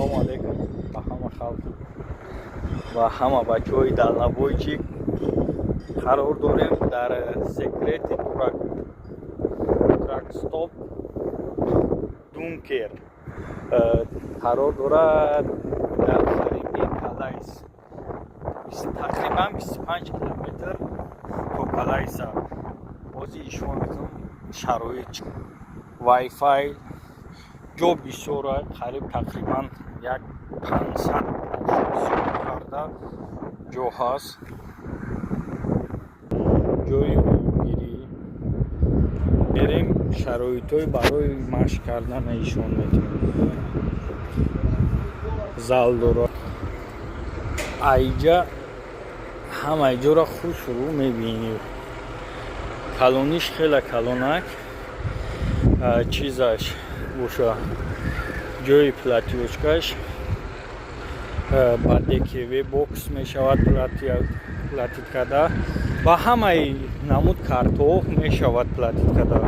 Ассалому алайкум ба ҳама халқ ва ҳама бачаҳои дальнобойчик. Қарор дорем дар секрети Тракстоп Дункер. Қарор дорад дар қариби Калайс, тақрибан 25 километр то Калайса. Ҳозир ишон метавон шароит, вайфай, ҷо бисёра, қариб тақрибан як 500 карда ҷо ҳаст, ҷои обгирӣ. Мерем, шароитҳои барои машқ кардан ишон метавонем. Зал дорад, айҷа ҳамаи ҷоро хушрӯ мебинӣ. Калониш хеле калонак чизаш боша, ҷои платёжкаш ба ДКВ бокс мешавад платить карда, ба ҳамаи намуд картҳо мешавад платить карда.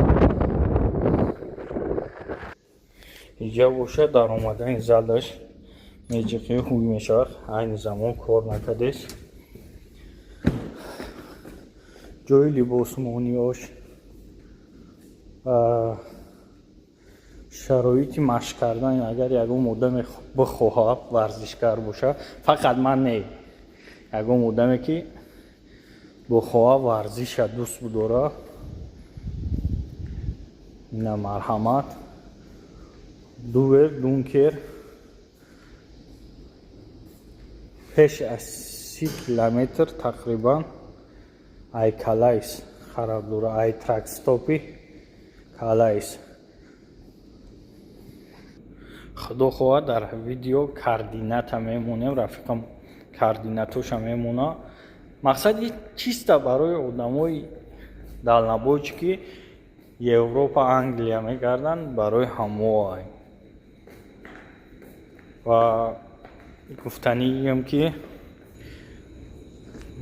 Иҷа боша, дар омадани залаш меҷиқӣ ҳуй мешавад, айни замон кор накардест. Ҷои либосмониёш, шароити машқ кардан. Агар ягон одаме бихоҳад варзишгар боша, фақат ман не, ягон одаме ки бихоҳад, варзиша дӯст бидорад, ина марҳамат. Дувер Дункер, пеш аз 30 километр тақрибан ай Калайс қарор дорад, ай тракстопи Калайс. Худо хоҳад, дар видео координата мемонем, рафиқам координатоша мемона. Мақсади чиста барои одамои дальнобойчи, ки Европа, Англия мегарданд, барои ҳамоай. Ва гуфтаниам, ки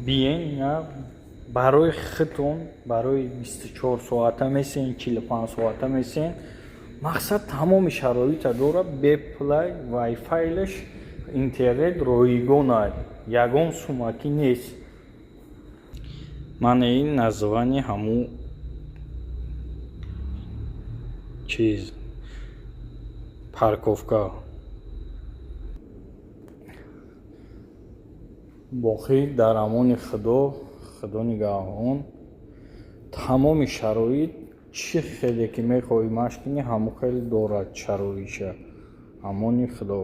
биен барои худтон, барои 24 соата месен, 45 соата месен. Мақсад, тамоми шароита дорад, бепулай, вайфайлаш, интернет ройгонай, ягон сумакӣ нест. Ман ин название ҳамун чиз, парковка. Боқӣ дар амони Худо, Худо нигаҳбон. Тамоми шароит, чӣ хеле ки мехоҳӣ машқ кунӣ, ҳамон хеле дорад шароитша. Амони Худо.